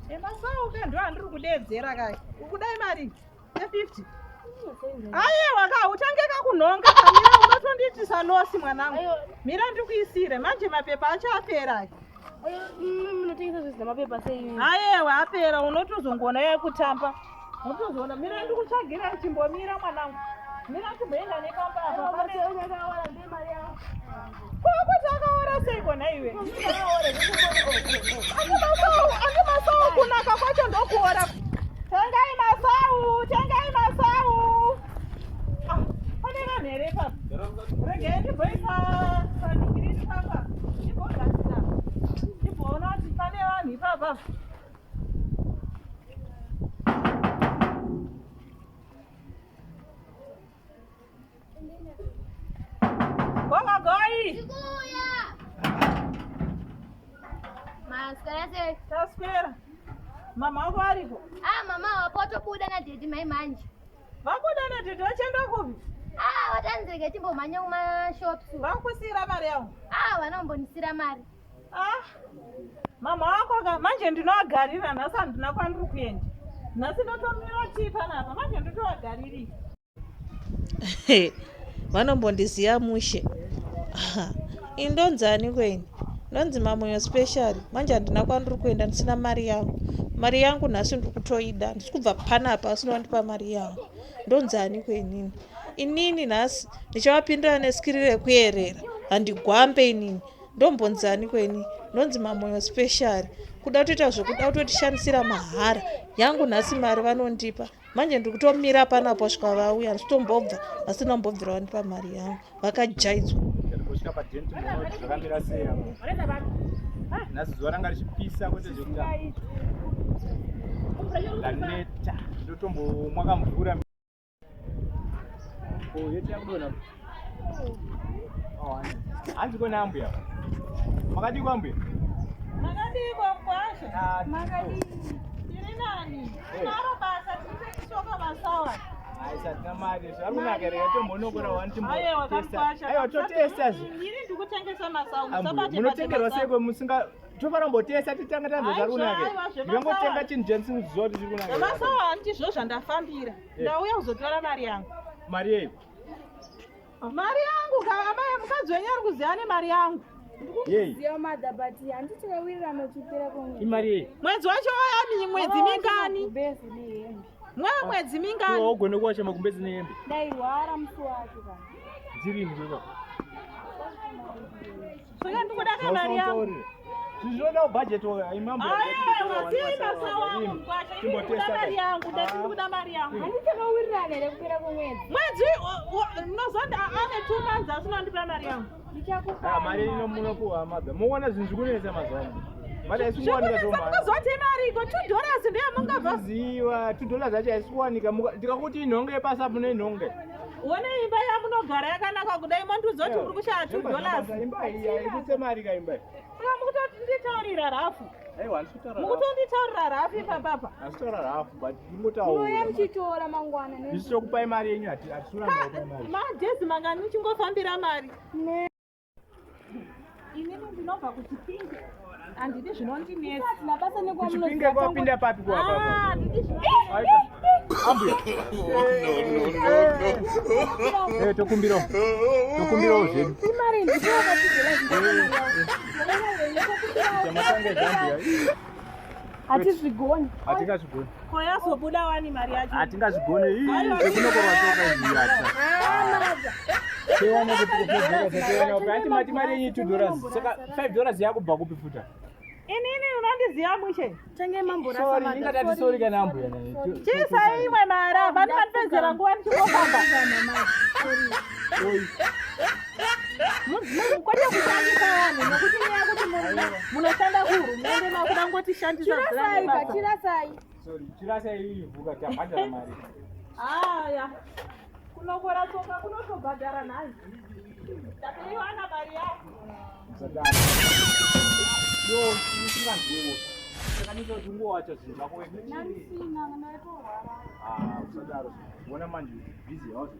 Emasawu ka ndo andiri kudeedzera kai. Ukudai mari ye50. Ayewa ka utange ka kunhonga kamira unotondiitisa losi mwanangu. Mira ndikuisire manje mapepa acho apera aya. Munotengesa zvinhu mapepa sei? Ayewa apera unotozongoona yekutamba. Unotozoona mira ndikutsvagira chimbomira mwanangu. Mira timboenda nepamba apa. Kwakuti akaora seiko nhaiwe? Andi masau kunaka kwacho ndokuora. Tengai masau, tengai masau. Ah, pane vanhu here ipapa? Regai ndimboisa panhikirini papa. Ndimbogadzira. Ndimboona kuti pane vanhu ipapa. Gogoi. Ndikuuya. Maswera sei? Taswera. Mama wako ariko? Ah, mama wapo watobuda na daddy mai manje. Vabuda na daddy vachienda kupi? Ah, vatanzi rega timbomhanya kuma shops. Vakusiyira mari yavo? Ah, vanombondisira mari. Ah, mama wako ka manje ndinoagarira nhasi handina kwandiri kuenda. Nhasi ndotomira tii panapa manje ndotoagaririra. Vanombondiziva mushe. Ini ndonzi ani kweni? Ndonzi Mamoyo special. Manje handina kwandiri kuenda ndisina mari yangu. Mari yangu nhasi ndiri kutoida. Ndisi kubva panapa asina wandipa mari yangu. Ndonzi ani kwenini? Inini nhasi ndichavapindura neskiri rekuyerera. Handigwambe inini. Ndombonzi ani kweni? Ndonzi Mamoyo special. Kuda kutoita zvekuda kutotishandisira mahara. Yangu nhasi mari vanondipa. Manje ndiri kutomira panapo svika vauya handitombobva vasina kumbobvira vandipa mari yangu vakajaidzwa. Kusvika padenti munoona kuti zvakamira sei apa. Nhasi zuva ranga richipisa kwete zvekutamba. Ndaneta ndotombomwa kamvura. Oh, yeti yakudonha. Oh, hanzi kona ambuya. Makadii kwa ambuya? Makadii kwa mkwasha? Ah, Makadii? Tiri nani? Tinaro basa tiri masawa. Aisa tina mari zvari kunaka here tombonokora wani Aiwa timbotesta. kamkwasha. Aiwa totesta zve. Ini ndikutengesa masawa. Ambuya, Musabate munotengerwa bate sei kwemusinga tofanira kumbotesta titanga tanzwa zvari Aiwa, kunaka. aiwa, zvemasawa. Ndingangotenga chinhu chandisikuziva kuti chiri kunaka. Masawa handizvo zvandafambira. Ndauya kuzotora mari yangu. Mari yeiko? Mari yangu ka amai mukadzi wenyu ari kuziva nemari yangu. Yei. Ziva mother but handiti vawirirana uchipera kwemwedzi. Imari yei? Mwedzi wacho wayani mwedzi mingani? Magumbezi nehembe. Mwa mwedzi mingani? Waugone kuwacha magumbezi nehembe. Ndairwara musi wacho kana. Ndirini kwekwa. Saka ndikuda ka mari yangu. Zvinoda budget imambo. Aiwa, sei masawa angu mkwasha. Ini ndikuda mari yangu, ndati ndikuda mari yangu. Handiti takawirirana here kupera kwemwedzi? Mwedzi munozonda ane 2 months asina kundipa mari yangu. Ndichakupa. Ah, mari ino munopuwa madha. Muona zvinhu zvikunetsa mazuva ano. Mari haisi kuwanika Zvekunetsa zvomhanya. mukazoti imari iko 2 dollars ndeyamungabva. Ziva, 2 dollars yacho haisi kuwanika. Ndikakuti inhonge yepasi apo neinhonge. One imba yamunogara yakanaka kudai mondiudza kuti muri kushaya 2 dollars. Imba iyi haibudise mari ka imba iyi. Saka mukutonditaurira rafu. Aiwa, handisi kutaura rafu. Mukutonditaurira rafu ipapapa. Handisi kutaura rafu, but Munouya ndingotaura. muchitora mangwana ne. Isu tokupai mari yenyu hatisi kuramba kupai mari. Majezi mangani muchingofambira mari. Ne. Inini ndinobva kuChipinge. Handidi zvinondinetsa. Hatina basa Kuchipinge kwapinda papi Ah, kwa apa? handidi zvinondinetsa. Ambuya. Eh, tokumbirawo. Tokumbirawo zvedu. Imari ndicho wakatizela Chamatanga izvi ambuya. Hatizvigoni. Hatingazvigoni. Ko yazobuda wani mari yacho. Hatingazvigoni. Ii, zvekunokorwa tsoka izvi hata. Teiwana kuti kupedzera teiwana kupi. Hati mati mari yenyu 2 dollars. Saka 5 dollars yakubva kupi futa? Inini unondiziva mushe. Tange mamborasa Sorry, mother. ingatati sorry kana ambuya. naye. Chiisai imwe mari apa ndimandipedzera nguva ndichingofamba. Oi. Kwete kushandisa vanhu nekuti nyaya yekuti munoshanda kuhurumende makuda ngotishandisa Chirasai ka, chirasai. Sorry, chirasa iyi vuka tabhadhara mari. Aya. Kunokora tsoka kunotobhadhara nhai. Ndatoiwana mari yangu. Musadaro. Yo, usinganzwiwo. Saka ndito kuti ungowacha zvinhu zvako wega. Ndandisina, ndaitorwara. Ah, usadaro. Uona manje busy house.